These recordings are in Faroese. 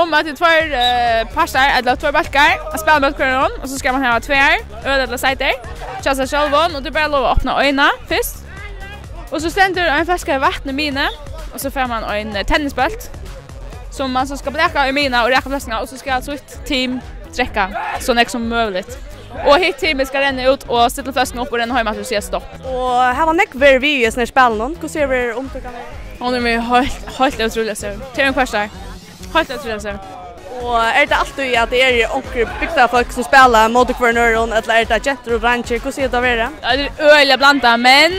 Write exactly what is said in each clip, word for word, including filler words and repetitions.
Hon møtti tveir, eh, partar, ella tveir bólkar, at spæla móti hvørjum, og so skal man hava tvær øl ella cider hjá sær sjálvum, og tú bara lov at opna eina fyrst. Og so stendur ein flaska vatn í miðjuni, og so fær man ein, eh, tennisbólt, sum man so skal blaka í miðjuna og raka fløskuna, og so skal sítt team drekka so nógv sum møguligt. Og hitt teamið skal renna út og stilla fløskuna upp og renna heim aftur og siga stopp. Og hava nógv verið við í hesum her spælinum? Hvussu hevur umtøkan verið? Hon hevur verið heilt, heilt ótrúliga stórur. Tað er ein hvørsar. Heilt ótrúliga stórur. Og er tað altíð at tað eru onkrir bygdarfólk sum spæla móti hvørjum øðrum, ella er tað gentur og dreingir? Hvussu hevur tað verið? Ja, tað er øgiliga blandað, men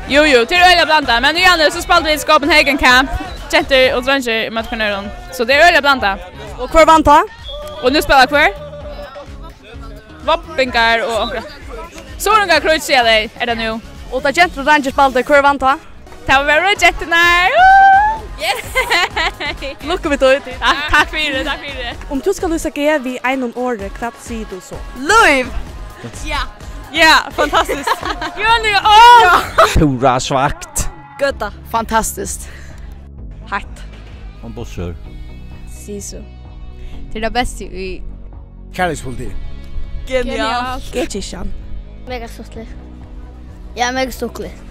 jú, jú, tað er øgiliga blandað. Men í ár so spældu vit Copenhagen Camp, gentur og dreingir móti hvørjum øðrum. So tað er øgiliga blandað. Og hvør vann tá? Og nú spælir hvør? Vágbingar og onkra. Suðuroyingar, Kríggj, siga tey, er tað nú. Og tá gentur og dreingir spældu, hvør vann tá? Tað var genturnar. Yes! Lukku við tí. Takk, takk fyri, takk fyri. Um tú skal lýsa G við einum orði, hvat sigur tú so? Lív! Ja. Ja, fantastiskt. Jú, nú, áh! Púra svakt. Gøta. Fantastiskt. Heitt. Hon bussur. Sisu. Tað er tað besta í Kærleikspoliti. Genialt. G-kirkjan. Mega stuttligt. Ja, mega stuttligt.